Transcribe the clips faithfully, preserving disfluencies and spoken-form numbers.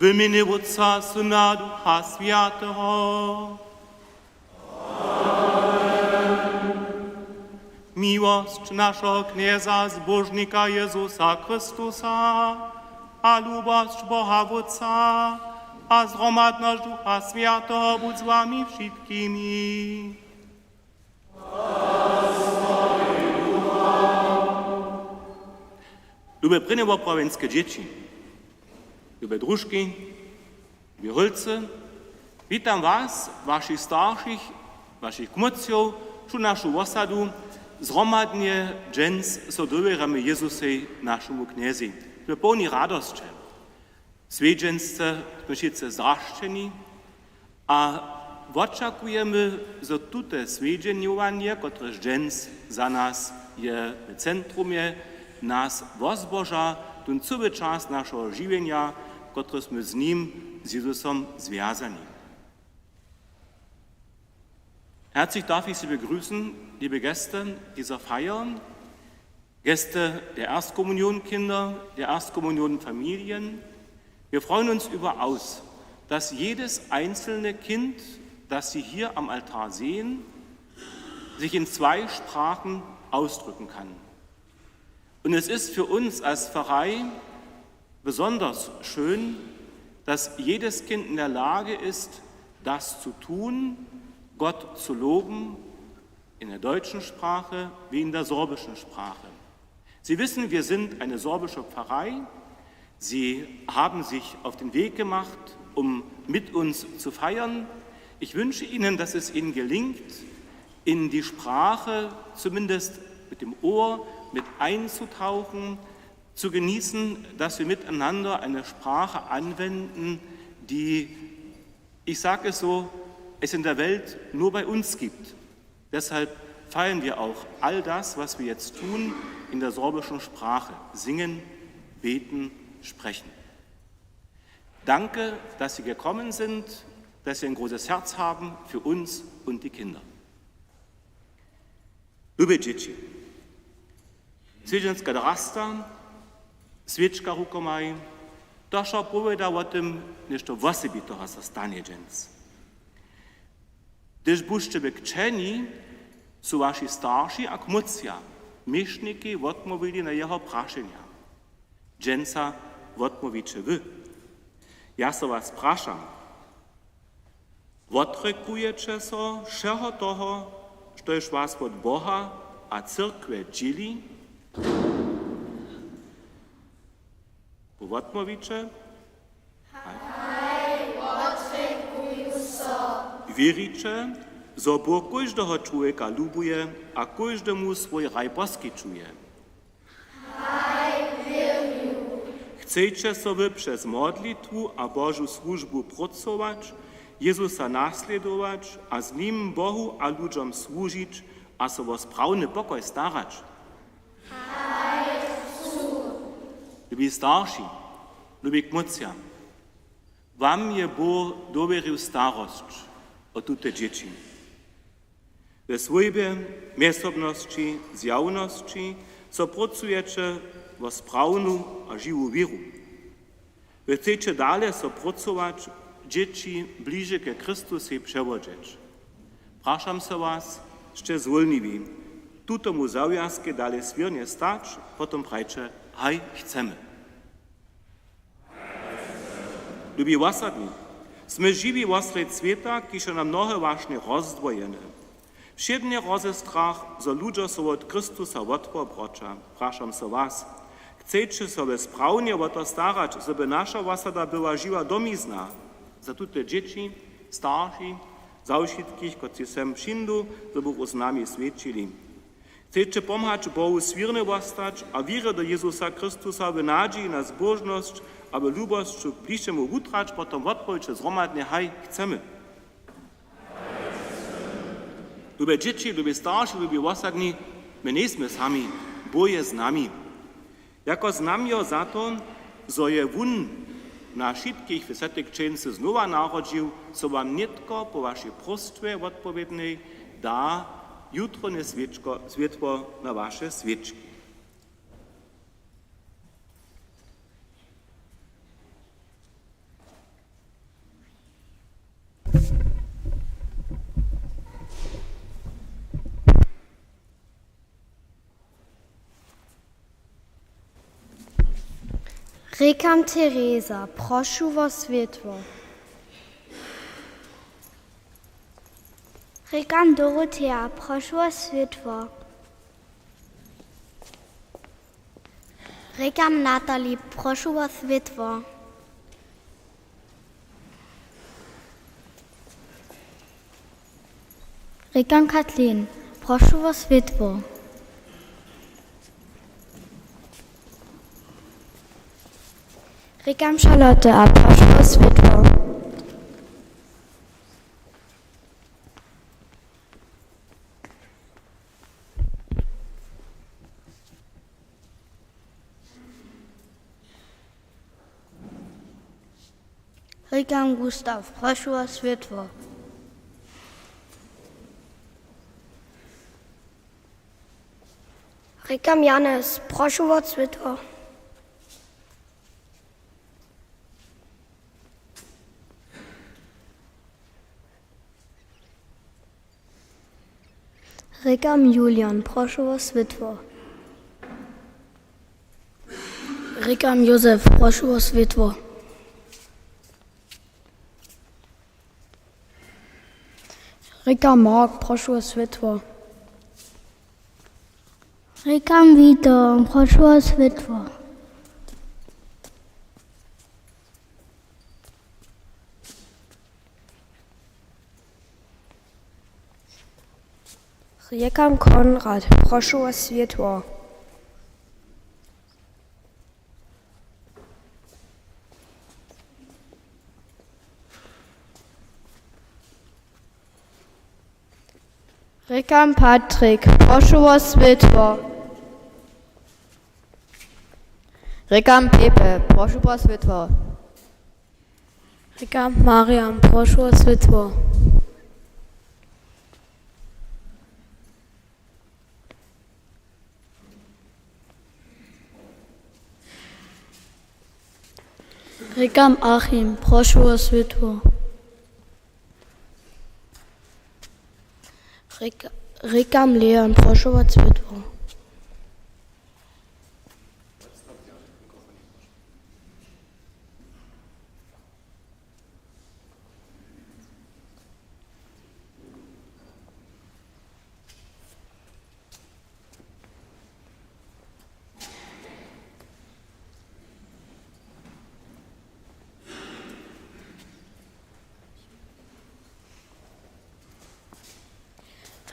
W mjenje Wótca, Syna, Ducha Swjateho. Miłosć našeho Knjeza, Zbóžnika Jezusa Chrystusa, a lubosć Boha Wótca, a zhromadnosć Ducha Swjateho budź z wami wšitkimi. Lube prěnjowoprawjenske dźěći, lube družki, lubi holcy, witam was, wašich staršich, wašich kmótřow, wšu našu wosadu, zhromadnje dźens so dowěrjamy Jezusej, našemu Knjezej, w połni radosće. Swjedźensce smy wšitcy zdrašćeni a wočakujemy, zo tute swjedźenjowanje, kotrež dźens za nas je w centrumje, nas wozboža tón cyły čas našeho žiwjenja, kotrež smy z nim, z Jezusom zwjazani. Herzlich darf ich Sie begrüßen, liebe Gäste dieser Feier, Gäste der Erstkommunionkinder, der Erstkommunionfamilien. Wir freuen uns überaus, dass jedes einzelne Kind, das Sie hier am Altar sehen, sich in zwei Sprachen ausdrücken kann. Und es ist für uns als Pfarrei besonders schön, dass jedes Kind in der Lage ist, das zu tun, Gott zu loben, in der deutschen Sprache wie in der sorbischen Sprache. Sie wissen, wir sind eine sorbische Pfarrei. Sie haben sich auf den Weg gemacht, um mit uns zu feiern. Ich wünsche Ihnen, dass es Ihnen gelingt, in die Sprache zumindest mit dem Ohr mit einzutauchen, zu genießen, dass wir miteinander eine Sprache anwenden, die, ich sage es so, es in der Welt nur bei uns gibt. Deshalb feiern wir auch all das, was wir jetzt tun, in der sorbischen Sprache. Singen, beten, sprechen. Danke, dass Sie gekommen sind, dass Sie ein großes Herz haben für uns und die Kinder. Lube dźěći, swjedźenska drasta, swěčka rukomaj, to wšo powěda wo tym, něšto wosebiteho so stanje dźens. Hdyž bušće w křćeni, su waši starši a kmótřa, měšnikej wotmołwili na jeho prašenja. Dźensa wotmołwiće wy. Ja so was prašam, wotrěkujeće so wšeho toho, štož was wot Boha a cyrkwje dźěli? Wotmołwiće: Haj, wotrěkuju so. Wěriće, zo Bóh kóždeho čłowjeka lubuje a kóždemu swój raj poskićuje? Haj, wěrju. Chceće so wy přez modlitwu a Božu słužbu prócować, Jezusa naslědować a z nim Bohu a ludźom słužić a so wo sprawny pokoj starać? Lubi starši, lubi kmótřa, wam je Bóh dowěrił starosć o tute dźěći. We swójbje, mjezsobnosći, zjawnosći so prócujeće wo sprawnu a žiwu wěru. Wy chceće dale so prócować, dźěći bliže ke Chrystusej přewodźeć. Prašam so was, sće zwólniwi, tutomu zawjazkej dale swěrnje stać, potom prajće: Haj, chcemy. Lubi wosadni, smy žiwi wosrjedk swěta, kiž je na mnohe wašnje rozdwojeny. Wšědnje rozestrach, zo ludźo so wot Chrystusa wotwobroća. Prašam so was, chceće so wy sprawnje wo to starać, zo by naša wosada była žiwa domizna za tute dźěći, starši, za wšitkich, kotřiž sem přińdu, zo buchu z nami swjećili? Chceće pomhać Bohu swěrny wostać a wěrje do Jezusa Chrystusa w nadźiji na zbóžnosć a w lubosću bližšemu wutrać? Potom wotpowiće zhromadnje: Haj, chcemy. Lube dźěći, lubi starši, lubi wosadni, my njejsmy sami, Bóh je z nami. Jako znamjo za to, zo je wón nas wšitkich w swjatej křćeńcy znowa narodźił, so wam nětko po wašej próstwje wotpowědnej da jutrowne swěčko, swětło na waše swěčki. Rěkam Tereza, prošu wo swětło. Rěkam Doroteja, prošu wo swětło. Rěkam Natali, prošu wo swětło. Rěkam Katlin, prošu wo swětło. Rěkam Charlotte a prošu wo swětło. Rěkam Gustaw, prošu wo swětło. Rěkam Janes, prošu wo swětło. Rěkam Julian, prošu wo swětło. Rěkam Józef, prošu wo swětło. Rěkam Mark, prošu wo swětło. Rěkam Wito, prošu wo swětło. Rěkam Konrad, prošu wo swětło. Rěkam Patrik, prošu wo swětło. Rěkam Pepe, prošu wo swětło. Rěkam Mariam, prošu wo swětło. Rěkam Achim, prošu wo swětło. Rěk-, rěkam Leon, prošu wo swětło.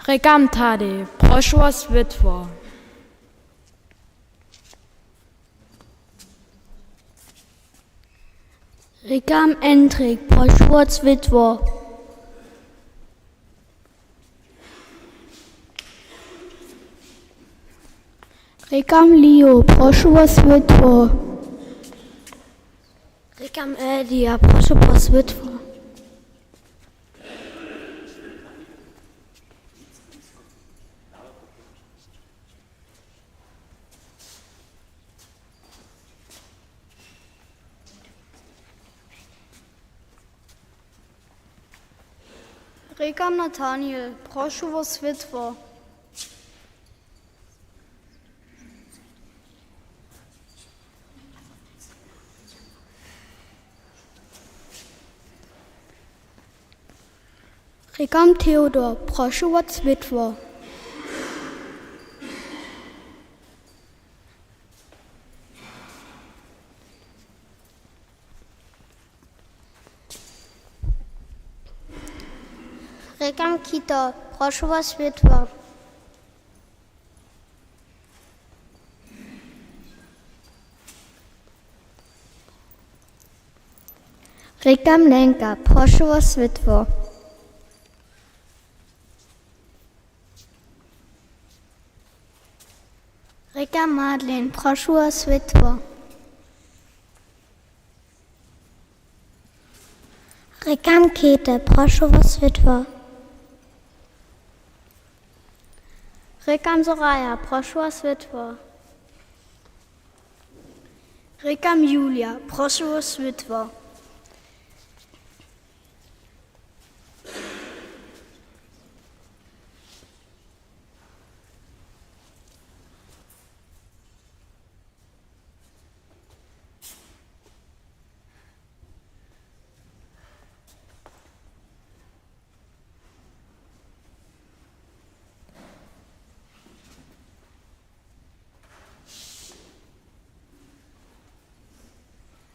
Rěkam Tadej, prošu wo swětło. Rěkam Endrik, prošu wo swětło. Rěkam Leo, prošu wo swětło. Rěkam Elia, prošu wo swětło. Rěkam Nathaniel, prošu wo swětło. Rěkam Theodor, prošu wo swětło. Rěkam Kito, prošu wo swětło. Rěkam Lenka, prošu wo swětło. Rěkam Madlen, prošu wo swětło. Rěkam Kete, prošu wo swětło. Rěkam Soraya, prošu wo swětło. Rěkam Julia, prošu wo swětło.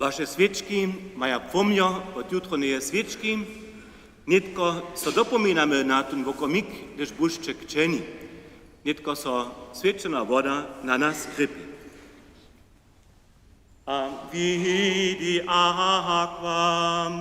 Waše swěčki maja płomjo wot jutrowneje swěčki. Nětko so dopominamy na tón wokomik, hdyž bušće křćeni. Nětko so swěčena woda na nas krěpi. A vidi aquam.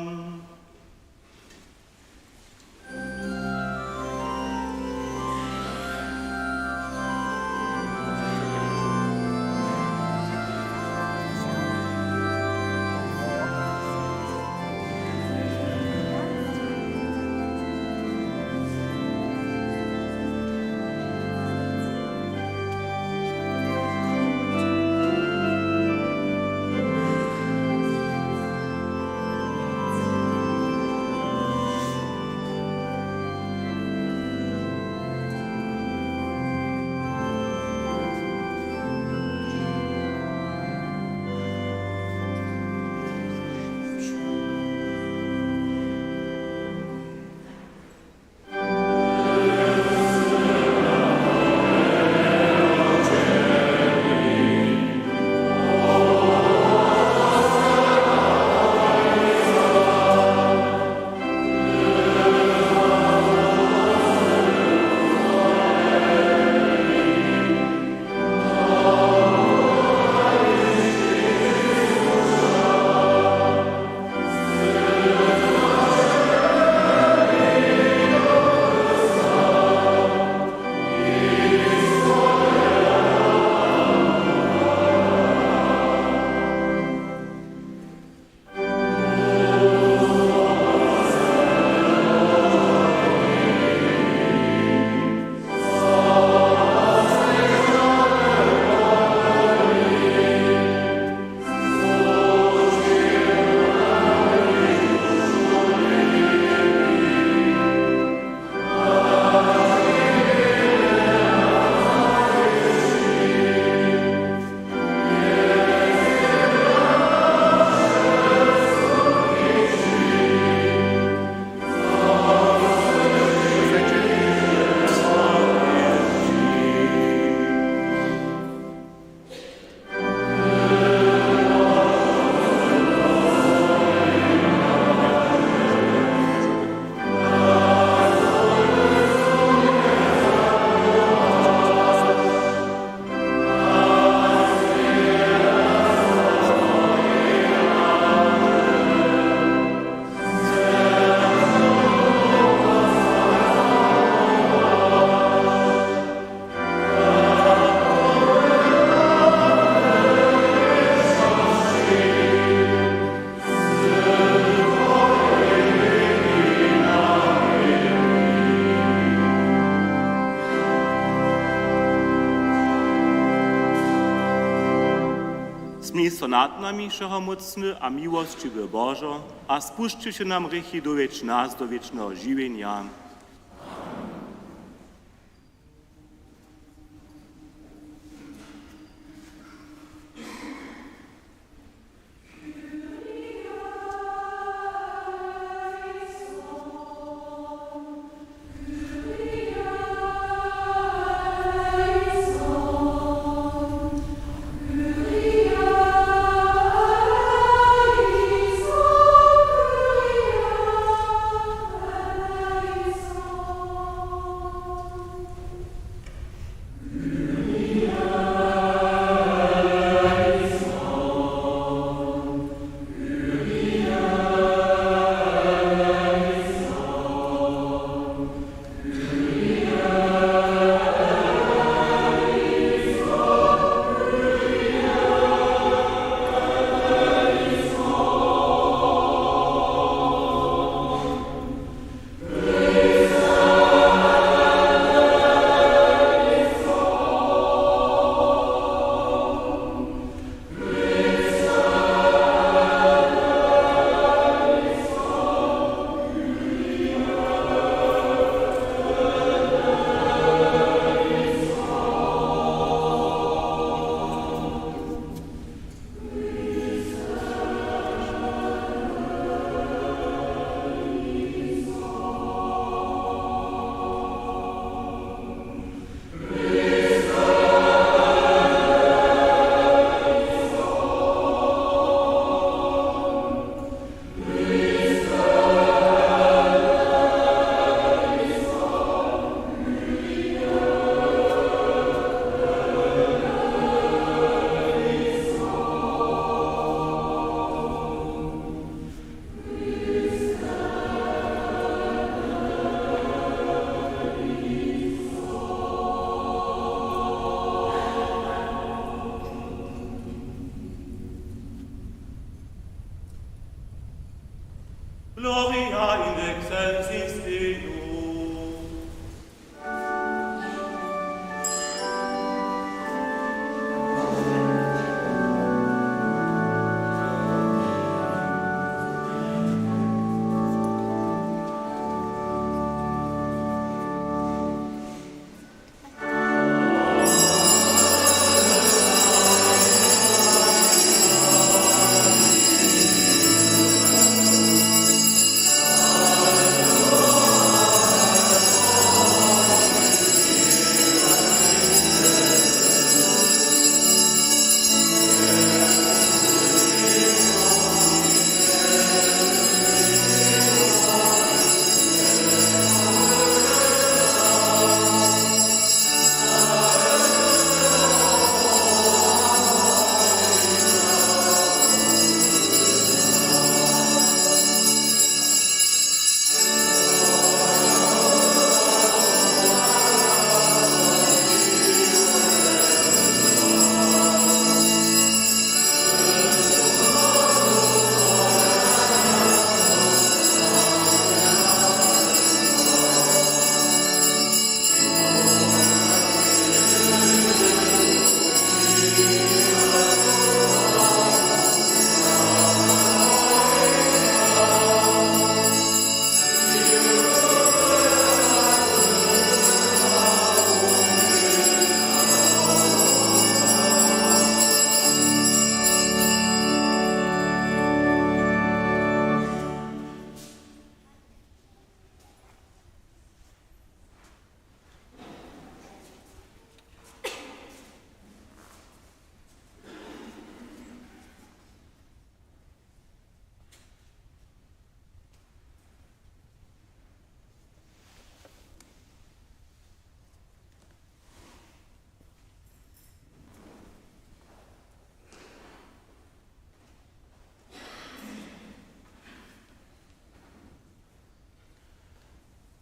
Smil so nad nami, wšehomócny a miłosćiwy Božo, a spušćiwši nam hrěchi, dowjedź nas do wěčneho žiwjenja.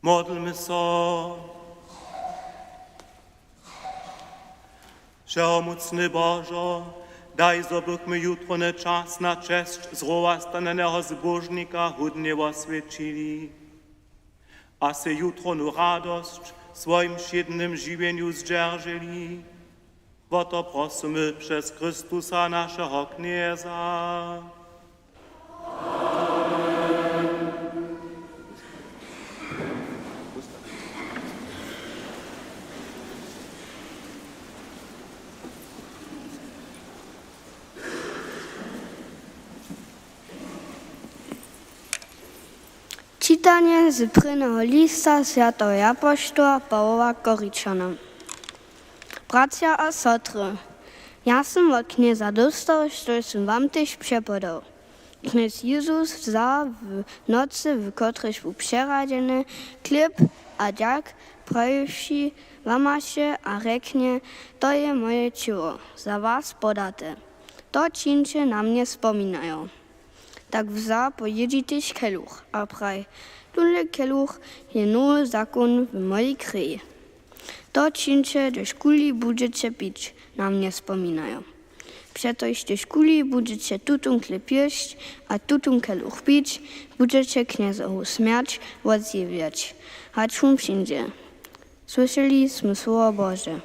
Modlmy so. Wšehomócny Božo, daj, zo bychmy jutrowny čas na česć zrowastanjeneho zbóžnika hódnje woswjećili a sej jutrownu radosć w swojim wšědnym žiwjenju zdźerželi. Wo to prosymy přez Chrystusa, našeho Knjeza. Čitanje z prěnjeho lista swjateho apoštoła Pawoła Koričanam. Bratřa a sotry, ja sym wot Knjeza dóstał, štož sym wam tež přepodał. Knjez Jezus wza w nocy, w kotrejž bu přeradźeny, chlěb a dźak prajiwši, łamaše a rjeknje: „To je moje ćěło, za was podate. To čińće na mnje spominajo.” Tak wza po jědźi tež keluch a praji: „Tónle keluch je nowy zakon w mojej kreji. To čińće, hdyž kuli budźeće pić, na mnje spominajo. Přetož hdyž kuli budźeće tutón chlěb jěsć a tutón keluch pić, budźeće Knjezowu smjerć wotdźěłać, hač wón přińdźe.” Słyšeli smy słowo Bože.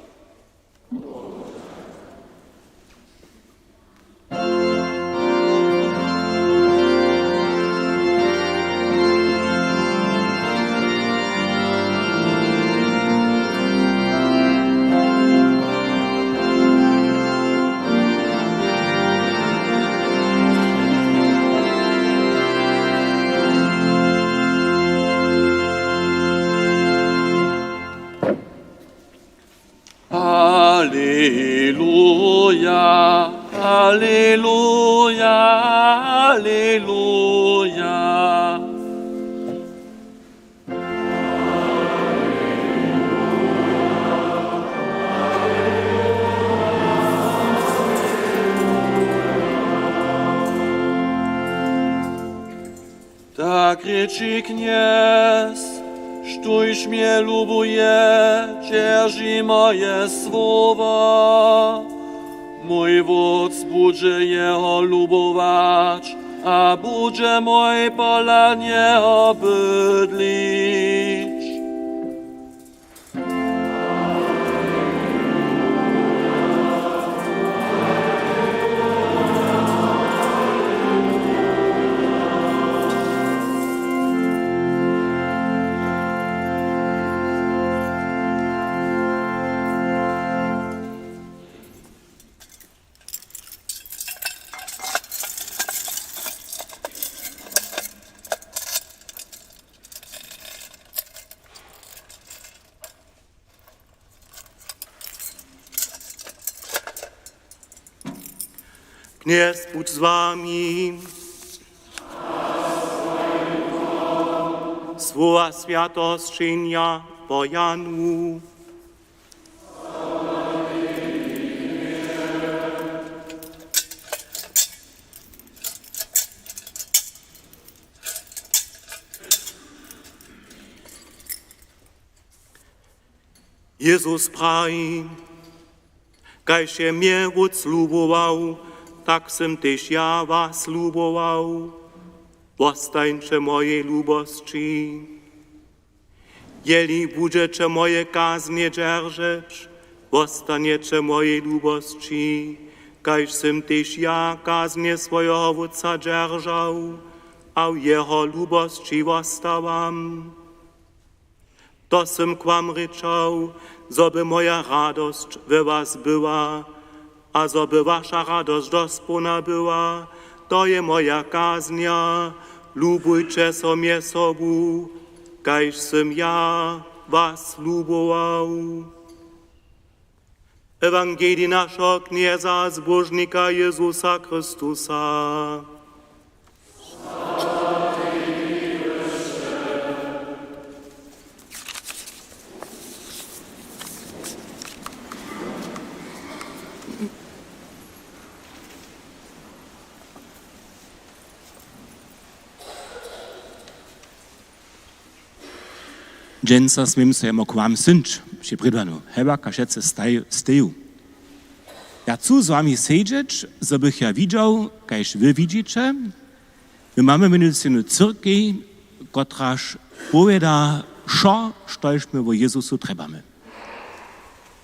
Aleluja, aleluja, aleluja. Tak rěči Knjez: „Štóž mje lubuje, dźerži moje słowa. Mój Wótc budźe jeho lubować a budźe mój pola njeho bydlić.” Knjez budź z wami. Słowa swjateho sćenja po Janu. Jezus praji: „Kaž je mje Wótc lubował, tak sym tež ja was lubował. Wostańće w mojej lubosći. Jeli budźeće moje kaznje dźeržeć, wostanjeće w mojej lubosći, kaž sym tež ja kaznje swojeho Wótca dźeržał a w jeho lubosći wostawam. To sym k wam rěčał, zo by moja radosć we was była a zo by waša radosć dospołna była. To je moja kaznja: lubujće so mjez sobu, kaž sym ja was lubował.” Ewangelij našeho Knjeza a Zbóžnika Jezusa Chrystusa. Dźensa směm so jemu k wam syńć při prědłanu, hewak a wšetcy staj-, steju. Ja chcu z wami sedźeć, zo bych ja widźał, kaž wy widźiće. My mamy mjenujcy jednu cyrkej, kotraž powěda wšo, štož my wo Jezusu trjebamy.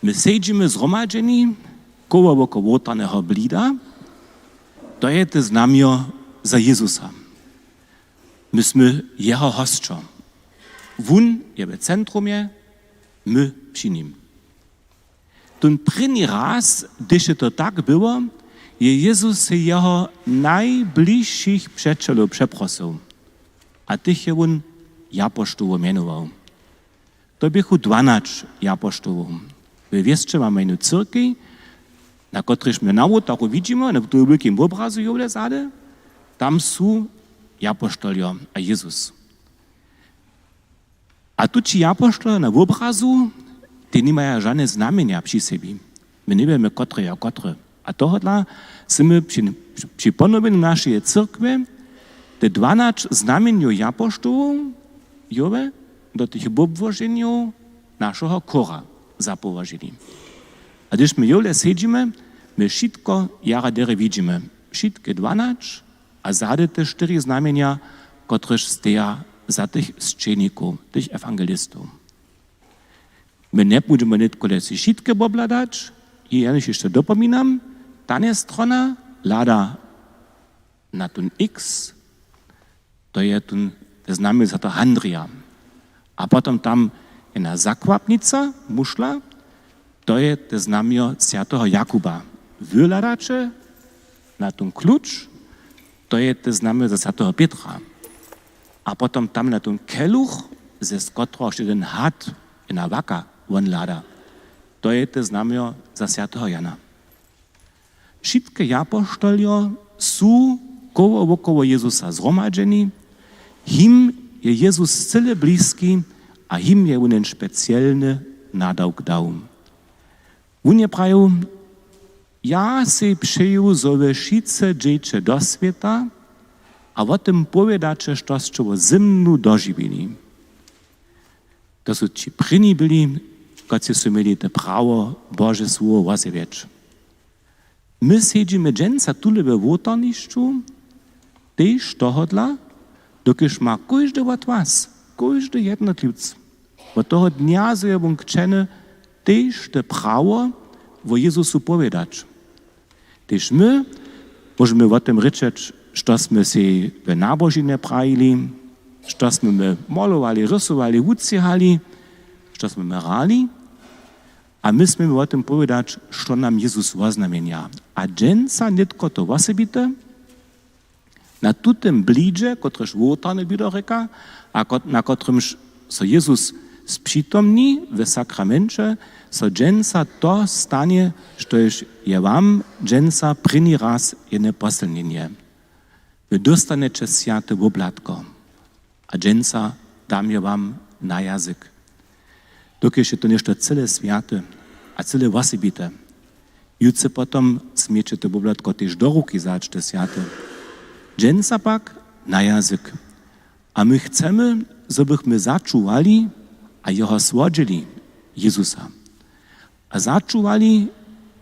My sedźimy zhromadźeni koło wokoło wołtarneho blida, to je te znamjo za Jezusa. My smy jeho hosćo. Wón je w centrumje, my při nim. Tón prěni raz, hdyž je to tak było, je Jezus sej jeho najbližšich přećelow přeprosył. A tych je wón japoštołow mjenował. To běchu dwanać japoštołow. We wěsće mamy jednu cyrkej, na kotrejž my na wołtarju widźimy, na tym wulkim wobrazu jowle zady, tam su japoštoljo a Jezus. A tući japoštoljo na wobrazu, tej nimaja žane znamjenja při sebi. My njewěmy, kotry jo kotry. A tohodla smy při, při ponowjenju našeje cyrkwje te dwanać znamjenjow japoštołow jowle do tych wobłoženjow našeho chóra zapołožili. A hdyž my jowle sedźimy, my wšitko jara derje widźimy. Wšitke dwanać a zady te štyri znamjenja, kotrež steja za tych sćenikow, tych ewangelistow. My njebudźemy nětko lětsi wšitke wobhladać, jenož hišće dopominam, tanje strona hlada na tón X, to je tón, te znamjo swjateho Handrija. A potom tam jedna zakwapnica, mušla, to je te znamjo swjateho Jakuba. Wy hladaće na tón kluč, to je te znamjo za swjateho Pětra. A potom tam na tón keluch, ze z kotrohož jeden had, jedna waka, wón hlada. To je te znamjo za swjateho Jana. Wšitke japoštoljo su koło wokoło Jezusa zhromadźeni, jim je Jezus cyle bliski a jim je wón jen specielny nadawk dał. Wón je prajił: „Ja sej přeju, zo wy wšitcy dźeće do swěta a wo tym powědaće, što sće wo ze mnu dožiwili.“ To su ći prěni byli, kotřiž su měli te prawo Bože słowo wozjewjeć. My sedźimy dźensa tule we wołtarnišću, tež tohodla, dokelž ma kóždy wot was, kóždy jednotliwc, wot toho dnja, zo je wón křćeny, tež te prawo wo Jezusu powědać. Tež my móžemy wo tym rěčeć, što smy sej w nabožinje prajili, što smy my molowali, rysowali, wucěhali, što smy my hrali. A my směmy wo tym powědać, što nam Jezus woznamjenja. A dźensa nětko to wosebite, na tutym blidźe, kotryž wołtarny blido rěka, a kot-, na kotrymž so Jezus spřitomni w sakramenće, so dźensa to stanje, štož je wam dźensa prěni raz jedne posylnjenje. Wy dóstaneće swjate wobhladko. A dźensa dam jo wam na jazyk. Dokelž je to něšto cyle swjate a cyle wosebite. Jutře potom směće to wobhladko tež do ruki wzać, te swjate. Dźensa pak na jazyk. A my chcemy, zo bychmy začuwali a jeho słodźili, Jezusa. A začuwali,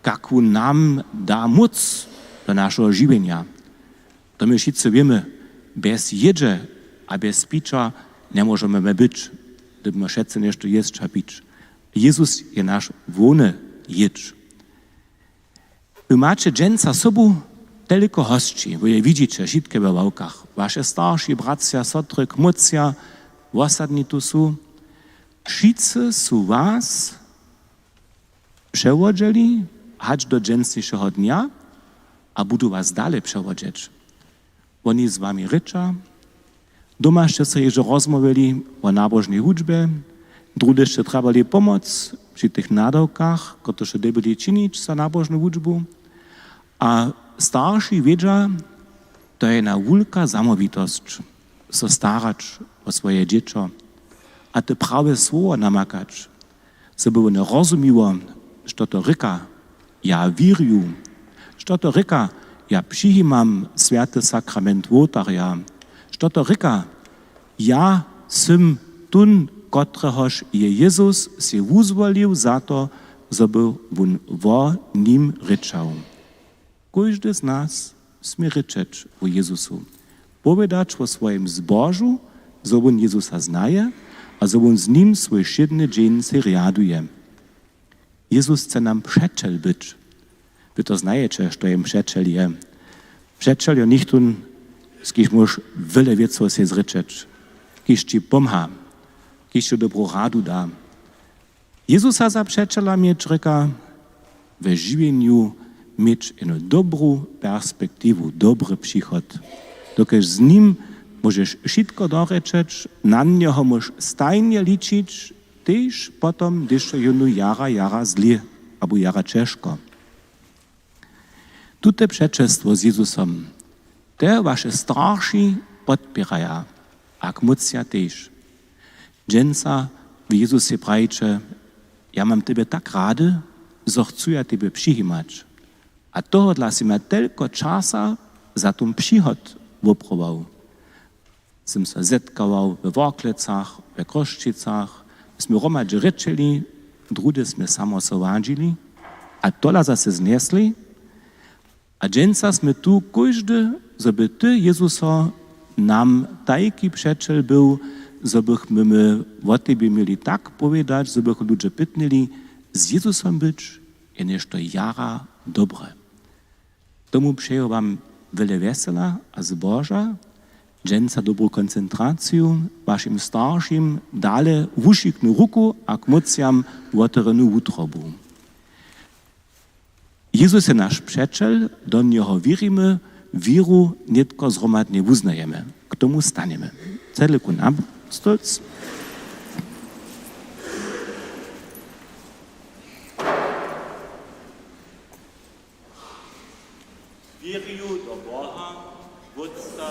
kak wón nam da móc do našeho žiwjenja. To my wšitcy wěmy, bjez jědźe a bjez pića njemóžemy my być, dyrbimy wšetcy něšto jěsć a pić. Jezus je naš hłowny jědź. Wy maće dźensa sobu telko hosći, wy je widźiće wšitke we ławkach. Waše starši, bratřa, sotry, kmótřa, wosadni tu su. Wšitcy su was přewodźeli hač do dźensnišeho dnja a budu was dale přewodźeć. Woni z wami rěča. Doma sće so hižo rozmołwili wo nabožnej hudźbje, druhdy sće trjebali pomoc při tych nadawkach, kotryž sće dyrbili činić za nabožnu hudźbu. A starši wědźa, to je jedna wulka zamołwitosć, so starać wo swoje dźěćo a te prawe słowo namakać, zo by wone rozumiło, što to rěka: „Ja wěrju“, što to rěka: „Ja přijimam swjaty sakrament wołtarja“, što to rěka: „Ja sym tón, kotrehož je Jezus sej wuzwolił za to, zo by wón wo nim rěčał. Kóždy z nas smě rěčeć wo Jezusu, powědać wo swojim zbožu, zo wón Jezusa znaje a zo wón z nim swój wšědny dźeń sej rjaduje. Jezus chce nam přećel być. Wy to znajeće, što jen přećel je. Přećel jo něchtón, z kiž móžeš wjele wěcow sej zrěčeć, kiž ći pomha, kiž ći dobru radu da. Jezusa za přećela měć, rěka, we žiwjenju měć jednu dobru perspektiwu, dobry přichod. Dokelž z nim móžeš wšitko dorěčeć, na njeho móžeš stajnje ličić, tež potom, hdyž je jónu jara, jara zle abo jara ćežko. Tute přećelstwo z Jezusom, te waše starši podpěraja a kmócja tež. Dźensa w Jezusej prajiće: „Ja mam tebje tak rady, zo chcu ja tebje přijimać. A tohodla sym ja telko časa za tón přihod wopróbował. Sym so zetkawał we Worklecach, we Chrósćicach, smy hromadźe rěčeli, druhdy smy samo so wadźili a tola zase znjesli. A dźensa smy tu kóždy, zo by ty, Jezuso, nam tajki přećel był, zo bychmy my wo tebje měli tak powědać, zo bychu ludźe pytnili: Z Jezusom być je něšto jara dobre.“ Tomu přeju wam wjele wjesela a zboža, dźensa dobru koncentraciju, wašim staršim dale wušiknu ruku a kmócjam wotewrjenu wutrobu. Jezus je naš přećel, do njeho wěrimy, wěru nětko zhromadnje wuznajemy. K tomu stanjemy. Cedlku na stólc. Wěrju do Boha, Wótca.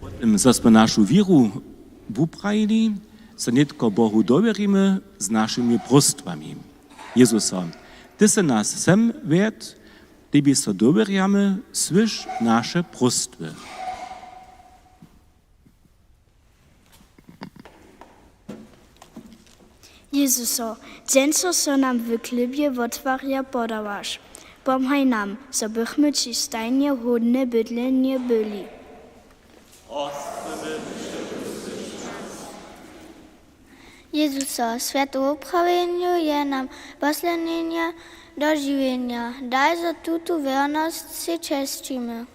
Po tym, zo smy našu wěru wuprajili, so nětko Bohu dowěrimy z našimi próstwami. Jezuso, ty sy nas sem wjedł, tebi so dowěrjamy, słyš naše próstwy. Jezuso, dźenso so nam w chlěbje wotwarja podawaš. Pomhaj nam, zo bychmy ći stajnje hódne bydlenje byli. Jezuso, swjato woprawjenje je nam poslednjenje do žiwjenja. Daj, zo tutu wěrnosć sej česćimy.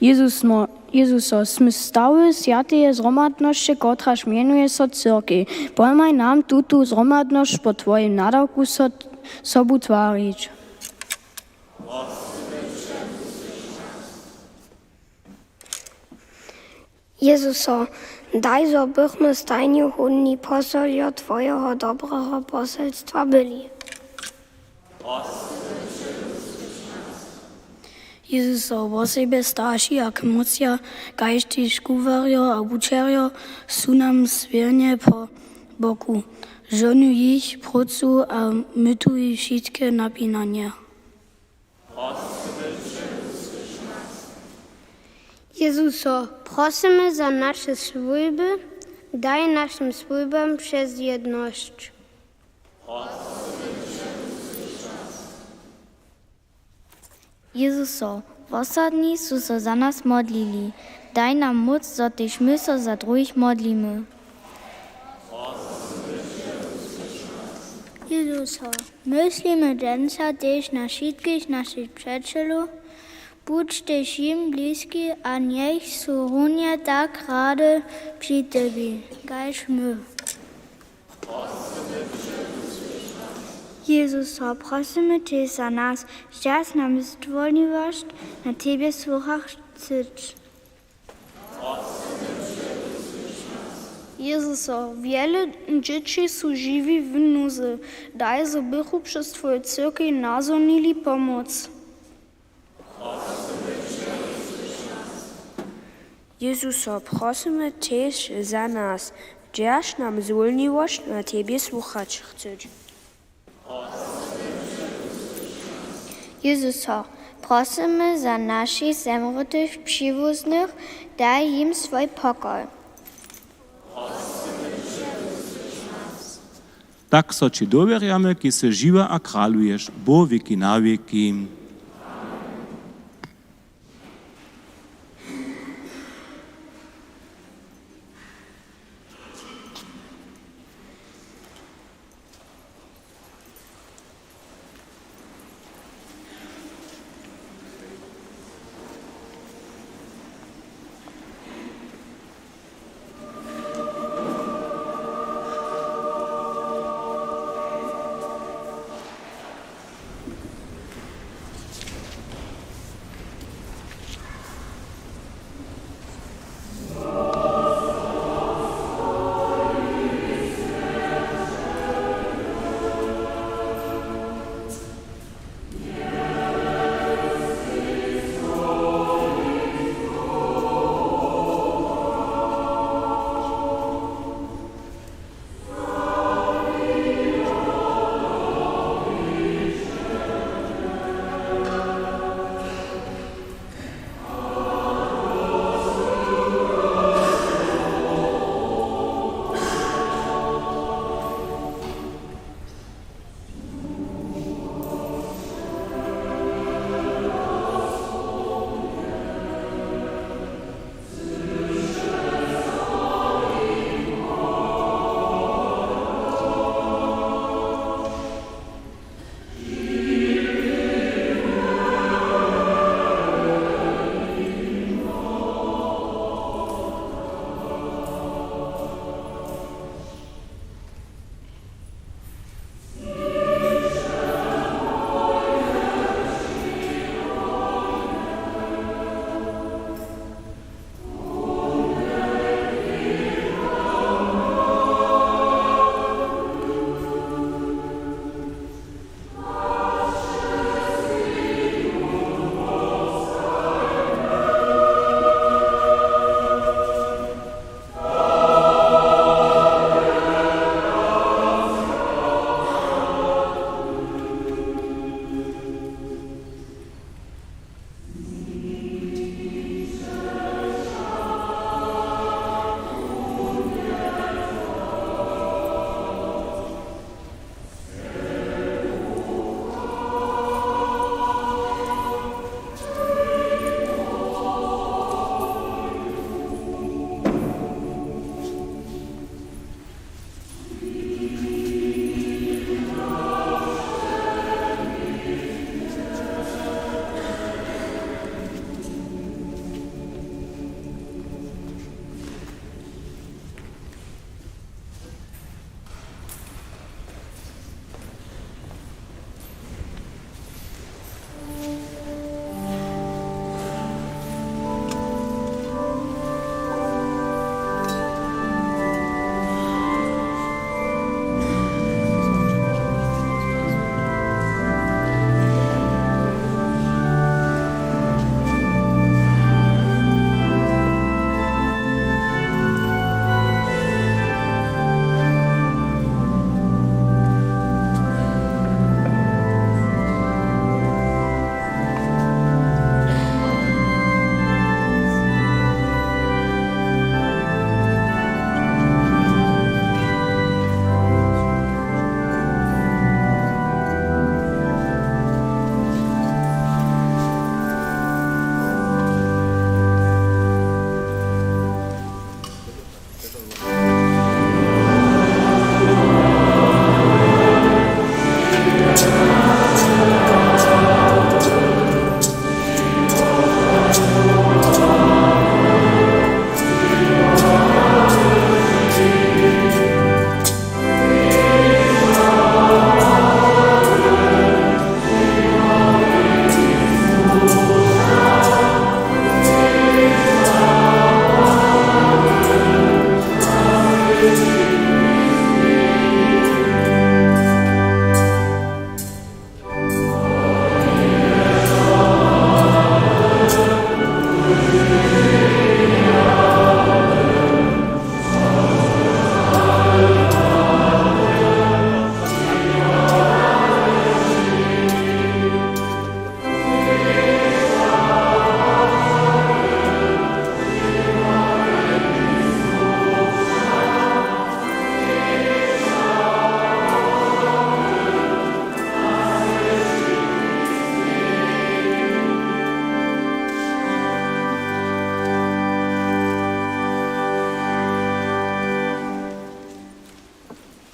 Jezus, no, Jezuso, smy stawy swjateje zhromadnosće, kotraž mjenuje so cyrkej. Pomhaj nam tutu zhromadnosć po twojim nadawku so, sobu twarić. Jezuso, daj, zo bychmy stajnje hódni posoljo twojeho dobreho poselstwa byli. Jezuso, wosebje starši a kmócja, kaž tež kuwarjo a wučerjo, su nam swěrnje po boku. Žohnuj jich prócu a mytuj wšitke napinanja. Jezuso, prosymy za naše swójby, daj našim swójbam přezjednosć. Jezuso, wosadni su so za nas modlili, daj nam móc, zo tež my so za druhich modlimy. Jezuso, myslimy dźensa tež na wšitkich našich přećelow. Budź tež jim bliski a njech su runje tak rady při tebi, kaž my. Jezuso, prosymy tež za nas, dźerž nam zwolniwošć na tebje słuchać chcyć. Jezuso, wjele dźěći su žiwi w nuzy. Daj, zo bychu přez twoju cyrkej nazhonili pomoc. Jezuso, prosymy tež za nas, dźerž nam zwolniwošć na tebje słuchać chcyć. Jezuso, prosymy za našich zemrětych přiwuznych, daj jim swój pokoj. Tak so ći dowěrjamy, kiž sy žiwy a kraluješ, Bóh wěki na wěki.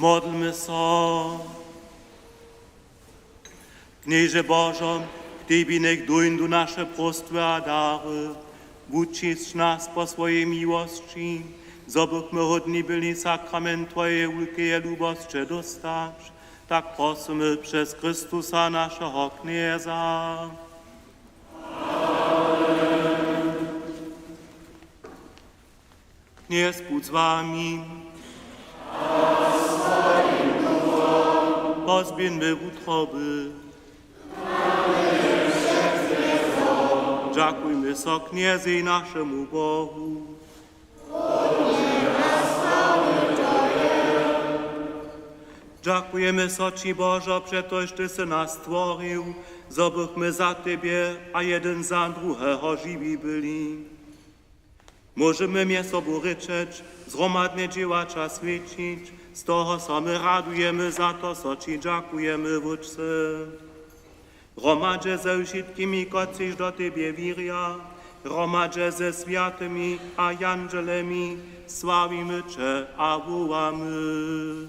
Modlmy so. Knježe Božo, k tebi njech dóńdu naše próstwy a dary. Wučisć nas po swojej miłosći, zo bychmy hódni byli sakrament twojeje wulkeje lubosće dóstać. Tak prosymy přez Chrystusa, našeho Knjeza. Knjez budź z wami. Pozběhńmy wutroby. Dźakujmy so Knjezej, našemu Bohu. Dźakujemy so ći, Božo, přetož ty sy nas stworił, zo bychmy za tebje a jedyn za druheho žiwi byli. Móžemy mjez sobu rěčeć, zhromadnje dźěłać a swjećić, z toho so my radujemy za to, so ći dźakujemy, Wótče. Hromadźe ze wšitkimi, kotřiž do tebje wěrja, hromadźe ze swjatymi a jandźelemi, sławimy će a wołamy.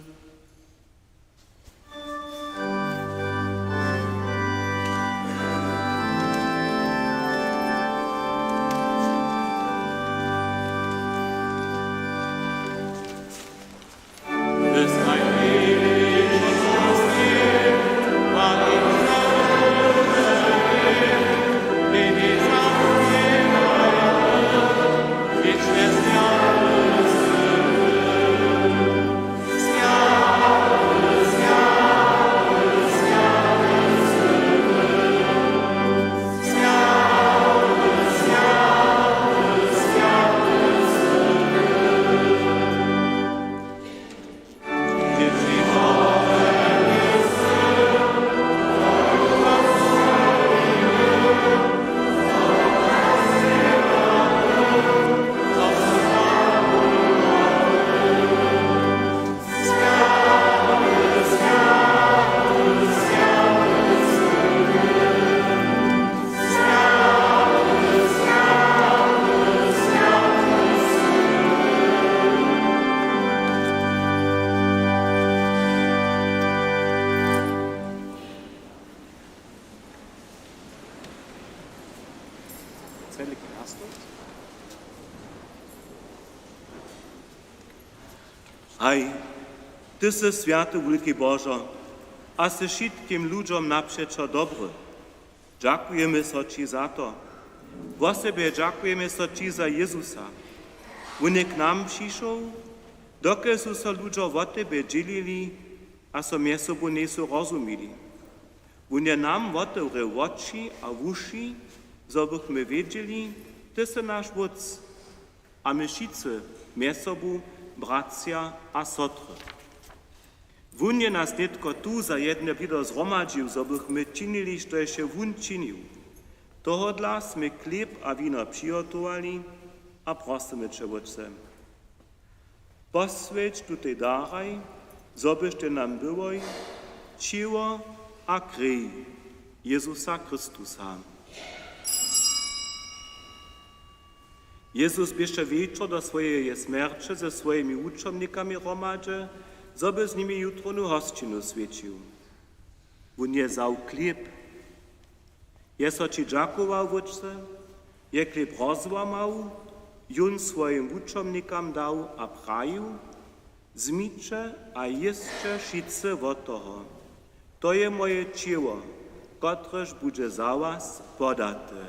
Haj, ty sy swjaty, wulki Božo, a sy wšitkim ludźom napřećo dobry. Dźakujemy so ći za to. Wosebje dźakujemy so ći za Jezusa. Wón je k nam přišoł, dokelž su so ludźo wo tebje dźělili a so mjez sobu njejsu rozumili. Wón je nam wotewrěł woči a wuši, zo bychmy wědźeli, ty sy naš Wótc, a my wšitcy mjez sobu bratřa a sotry. Wón je nas nětko tu za jedne blido zhromadźił, zo bychmy činili, štož je wón činił. Tohodla smy chlěb a wino přihotowali a prosymy će, Wótče. Poswjeć tutej daraj, zo byštej nam byłoj ćěło a krej Jezusa Chrystusa. Jezus běše wječor do swojeje smjerće ze swojimi wučomnikami hromadźe, zo by z nimi jutrownu hosćinu swjećił. Wón je wzał chlěb, je so ći dźakował, Wótče, je chlěb rozłamał, jón swojim wučomnikam dał a prajił: „Wzmiće a jěsće wšitcy wot toho. To je moje ćěło, kotrež budźe za was podate.“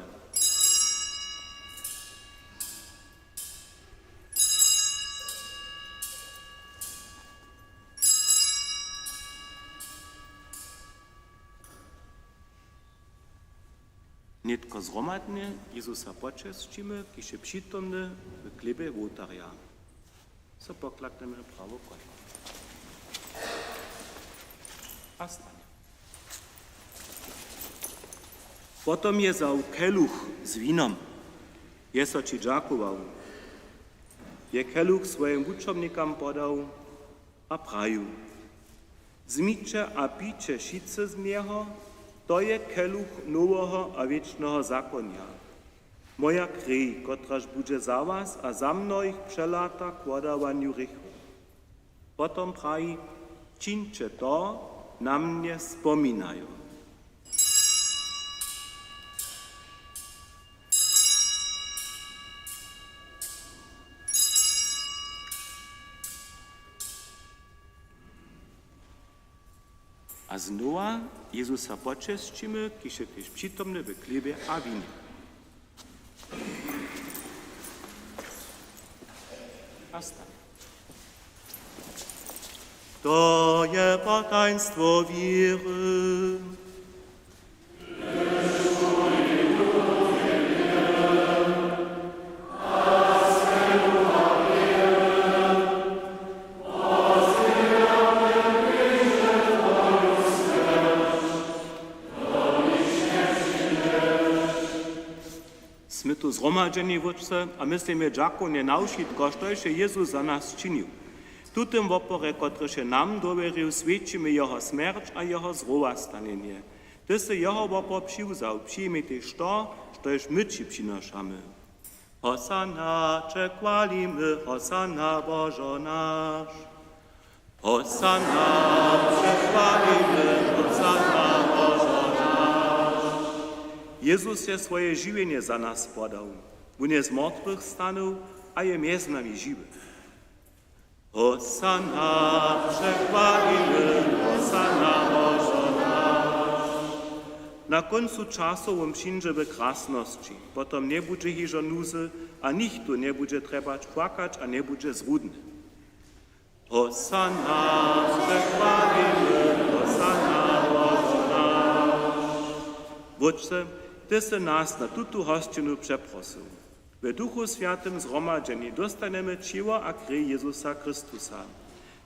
Nětko zhromadnje Jezusa počesćimy, kiž je přitomny w chlěbje wołtarja. So poklaknjemy prawu kolano a stanjemy. Potom je wzał keluch z winom, je so ći dźakował, je keluch swojim wučomnikam podał a prajił: „Wzmiće a pijće wšitcy z njeho, to je keluch noweho a wěčneho zakonja, moja krej, kotraž budźe za was a za mnohich přelata k wodawanju hrěchow.“ Potom praji: „Čińće to na mnje spominajo.“ A znowa Jezusa počesćimy, kiž je tež přitomny w chlěbje a winje. A staj. To je potajnstwo wěry. Smy tu zhromadźeni, Wótče, a my sej dźakownje na wšitko, štož je Jezus za nas činił. W tutym woporje, kotryž je nam dowěrił, swědčimy jeho smjerć a jeho zrowastanjenje. Ty sy jeho wopor přiwzał, přijmi tež to, štož my ći přinošamy. Hosanna, će chwalimy, hosanna, Božo naš. Hosanna, će chwalimy, hosanna, Božo naš. Jezus je swoje žiwjenje za nas podał. Wón je z mortwych stanył a je mjez nami žiwy. Hosanna, će chwalimy, hosanna, Božo naš. Na kóncu časow wón přińdźe w krasnosći. Potom njebudźe hižo nuzy a nichtó njebudźe trjebać płakać a njebudźe zrudny. Hosanna, će chwalimy, hosanna, Božo naš. Wótče, ty sy nas na tutu hosćinu přeprosył. W Duchu Swjatym zhromadźeni dóstanjemy ćěło a krej Jezusa Chrystusa.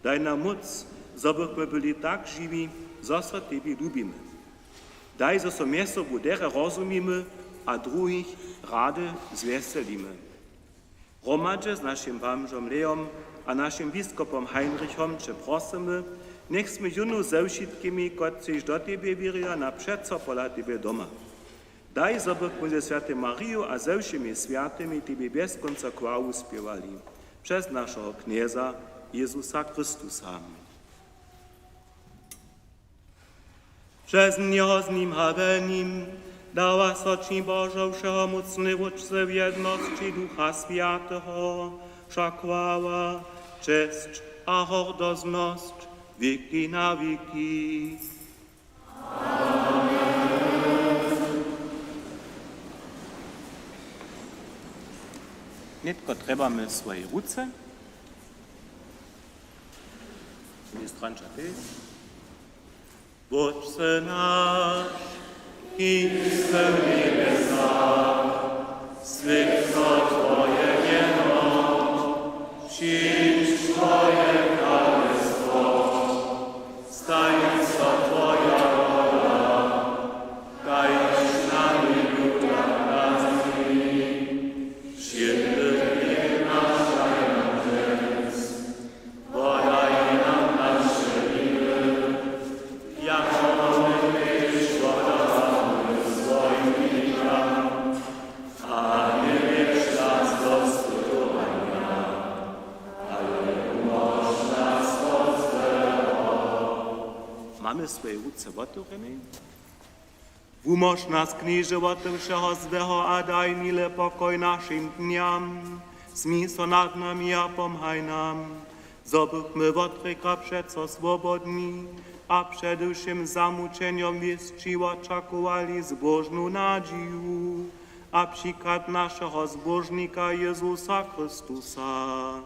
Daj nam móc, zo bychmy byli tak žiwi, zo so tebi lubimy. Daj, zo so mjez sobu derje rozumimy a druhich rady zwjeselimy. Hromadźe z našim bamžom Leom a našim biskopom Heinrichom će prosymy, njech smy jónu ze wšitkimi, kotřiž do tebje wěrja, na přeco pola tebje doma. Daj, zo bychmy ze swjatej Mariju a ze wšěmi swjatymi tebi bjez kónca chwalu spěwali. Přez našeho Knjeza Jezusa Chrystusa. Přez njeho, z nim a w nim dawa so ći, Božo wšehomócny Wótče, w jednosći Ducha Swjateho wša chwała, česć a hordoznosć wěki na wěki. Nětko trjebamy swoje ruce. Ministranča tež. Wótče naš, kiž sy w njebjesach, swjeć so twoje mjeno, přińdź twoje kralestwo, stań so twoja wola, kaž na njebju, tak na zemi. Wšědny chlěb naš daj nam dźens, wodaj nam naše winy, jako my tež wodawamy swojim winikam, a njewjedź nas do spytowanja, Swoje ruce wotewrjenej. Wumóž nas, Knježe, wot wšeho złeho a daj miłe pokoj našim dnjam. Smil so nad nami a pomhaj nam, zo bychmy wotrěka přeco swobodni a před wšěm zamućenjom wěsći wočakowali zbóžnu nadźiju a přichad našeho Zbóžnika Jezusa Chrystusa.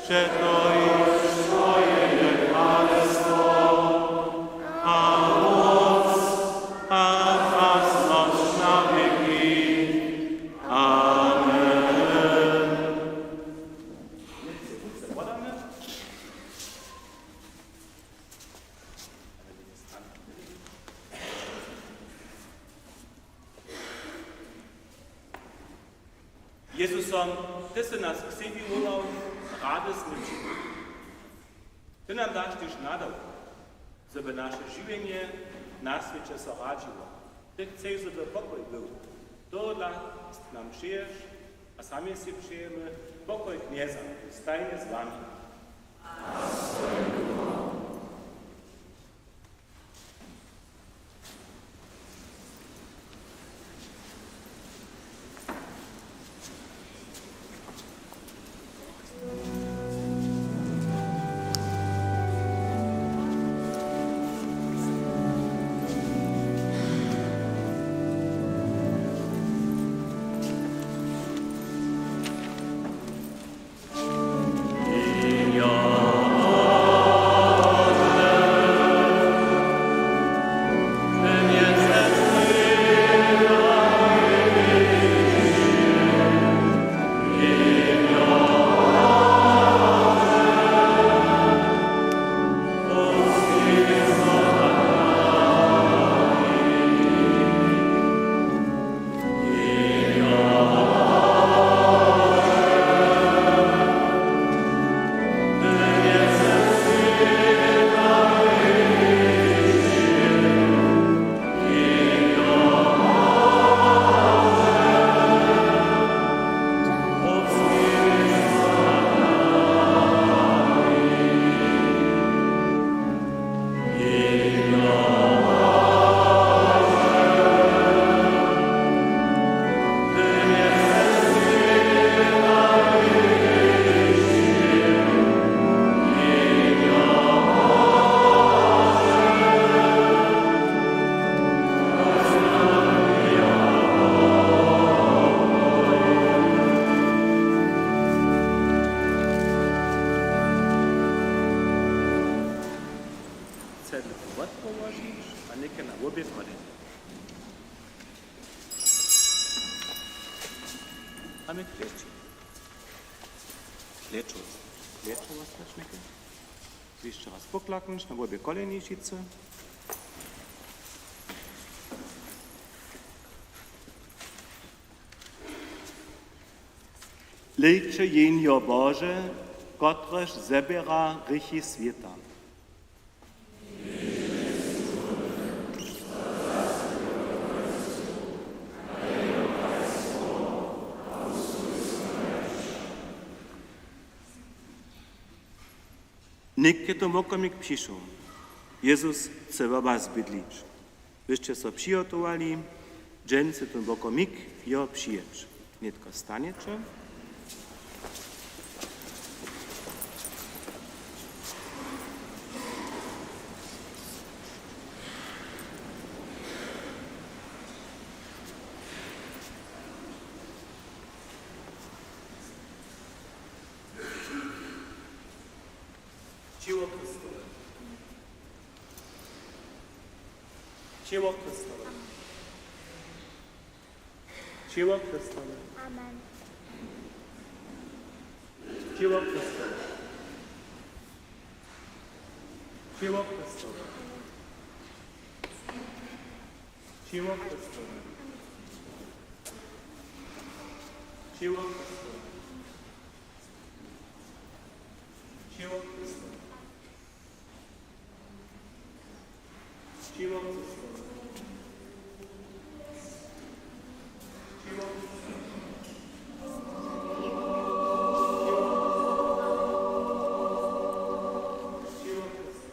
Přetož Twoje je kralestwo a móc a krasnosć na wěki. Amen. Jezuso, Ty sy nas k sebi wonał, rady smy přišli. Ty nam daš tež nadawk, zo by naše žiwjenje na swěće so radźiło. Ty chceš, zo by pokoj był. Tohodla k nam přiješ a sami sej přejemy pokoj Knjeza, stajnje z wami. Cedlu wotpołožić a něke na wobě kolej. A my klěči. Klěču. Klěču wostać něke. Hišće raz poklaknąć na wobě kolejni wšitcy. Hlejće, Jehnjo Bože, kotrež zběra hrěchi swěta. Nětko je tón wokomik přišoł. Jezus chce wo was bydlić. Wy sće so přihotowali, dźensa tón wokomik jeho přijeć. Nětko stanjeće. Ćěło Chrystowe. Ćěło Chrystowe. Ćěło Chrystowe. Amen. Ćěło Chrystowe. Ćěło Chrystowe. Ćěło Chrystowe. Ćěło Chrystowe. Ćěło Chrystowe. Ćěło Chrystowe. Ćěło Chrystowe. Ćěło Chrystowe.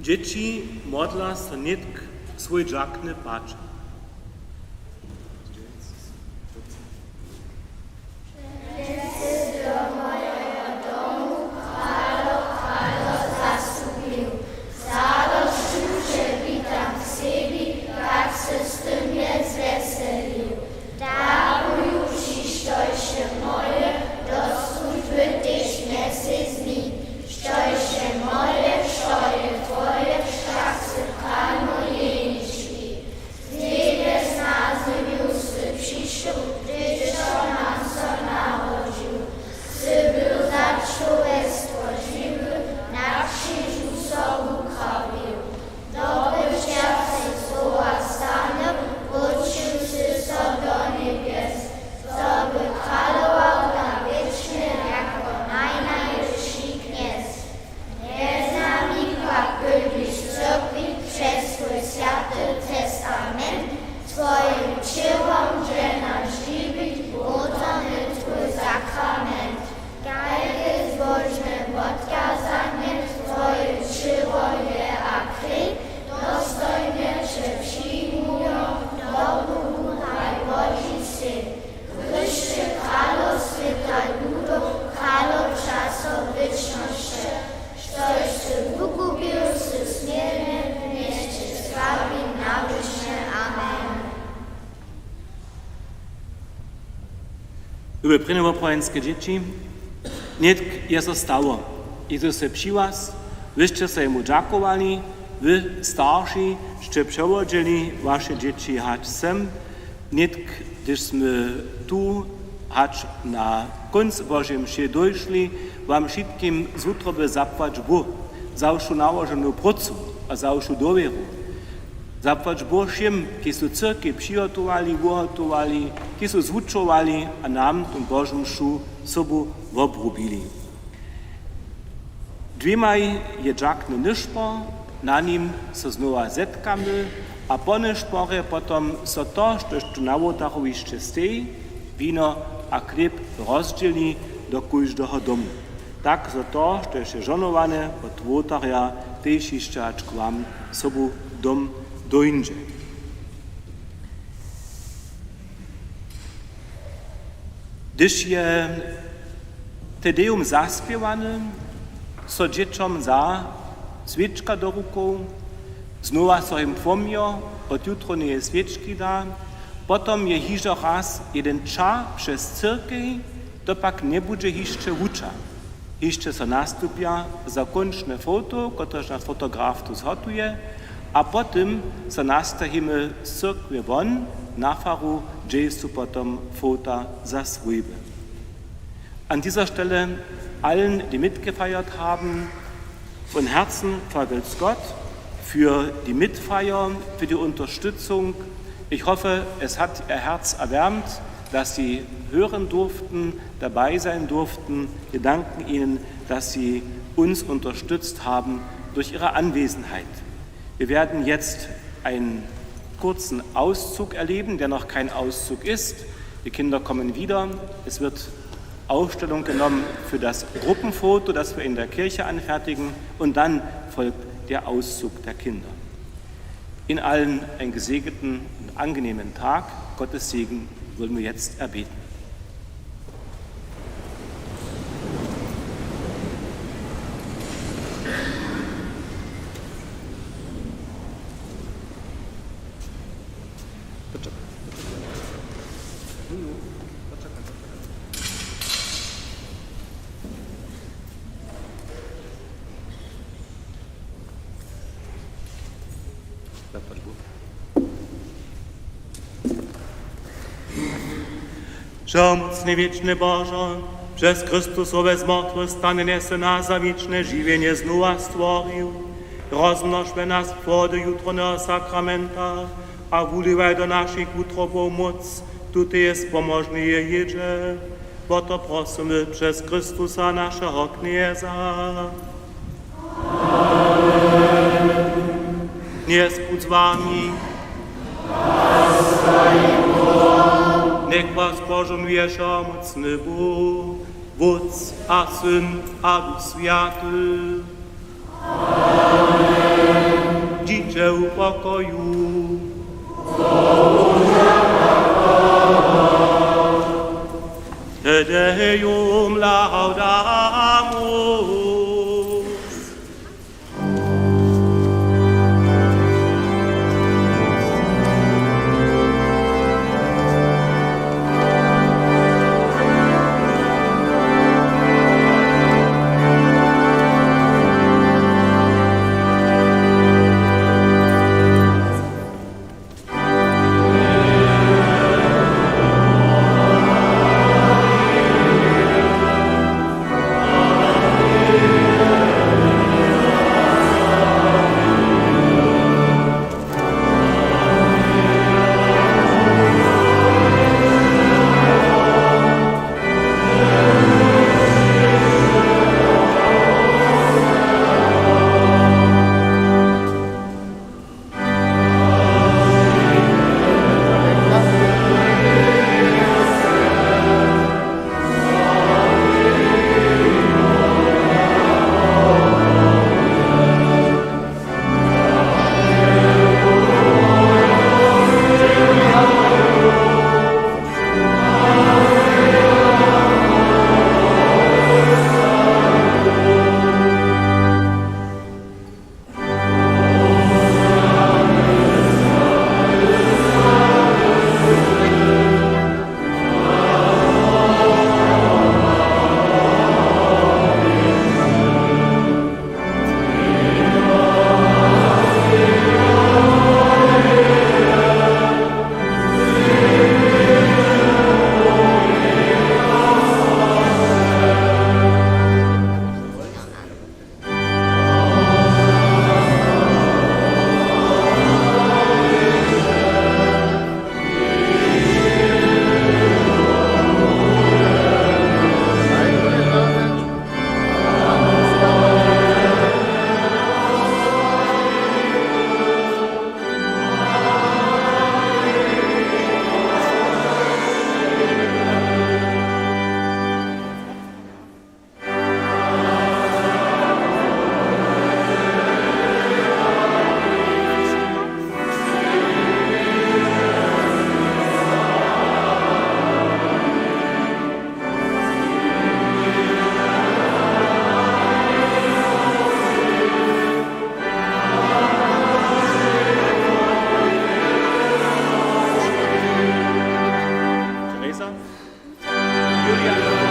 Dźěći modla so nětk swój dźakny pačer. Lube prěnjowoprawjenske dźěći, nětk je so stało. Jezus je při was, wy sće so jemu dźakowali, wy starši sće přewodźeli waše dźěći hač sem. Nětk, hdyž smy tu hač na kónc Božej mše dóšli, wam wšitkim z wutroby zapłać Bóh za wšu nałoženu prócu a za wšu dowěru. Zapłać Bóh wšěm, kiž su cyrkej přihotowali, wuhotowali, kiž su zwučowali a nam tu Božu mšu sobu wobrubili. Dwěmaj je dźakny nyšpor, na nim so znowa zetkamy a po nyšporje potom so to, štož tu na wołtarju hišće steji, wino a chlěb rozdźěli do kóždeho domu. Tak zo to, štož je žohnowane wot wołtarja, tež hišće hač k wam sobu dom dóńdźe. Hdyž je Te Deum zaspěwane, so dźěćom za swěčka do rukow, znowa so jim płomjo wot jutrowneje swěčki da, potom je hižo raz jeden ča přez cyrkej, to pak njebudźe hišće wuča. Hišće so nastupja za kónčne foto, kotrež naš fotograf tu zhotuje, a po tym so nastajimy z cyrkwje won na faru, hdźež su potom fota za swójby. An dieser Stelle allen, die mitgefeiert haben, von Herzen vergelt's Gott für die Mitfeier, für die Unterstützung. Ich hoffe, es hat Ihr Herz erwärmt, dass Sie hören durften, dabei sein durften. Wir danken Ihnen, dass Sie uns unterstützt haben durch Ihre Anwesenheit. Wir werden jetzt einen kurzen Auszug erleben, der noch kein Auszug ist. Die Kinder kommen wieder. Es wird Aufstellung genommen für das Gruppenfoto, das wir in der Kirche anfertigen. Und dann folgt der Auszug der Kinder. Ihnen allen einen gesegneten und angenehmen Tag. Gottes Segen wollen wir jetzt erbeten. Wšehomócny wěčny Božo, přez Chrystusowe zmortwostanje sy nas za wěčne žiwjenje znowa stworił. Rozmnož we nas płody jutrowneho sakramenta a wuliwaj do našich wutrobow móc, tuteje spomožneje jědźe. Wo to prosymy přez Chrystusa, našeho Knjeza. Knjez budź z wami. Njech was požohnuje wšehomócny Bóh, Wótc a Syn a Duch Swjaty. Idźe w pokoju. Te Deum laudamus. Teresa? Julian?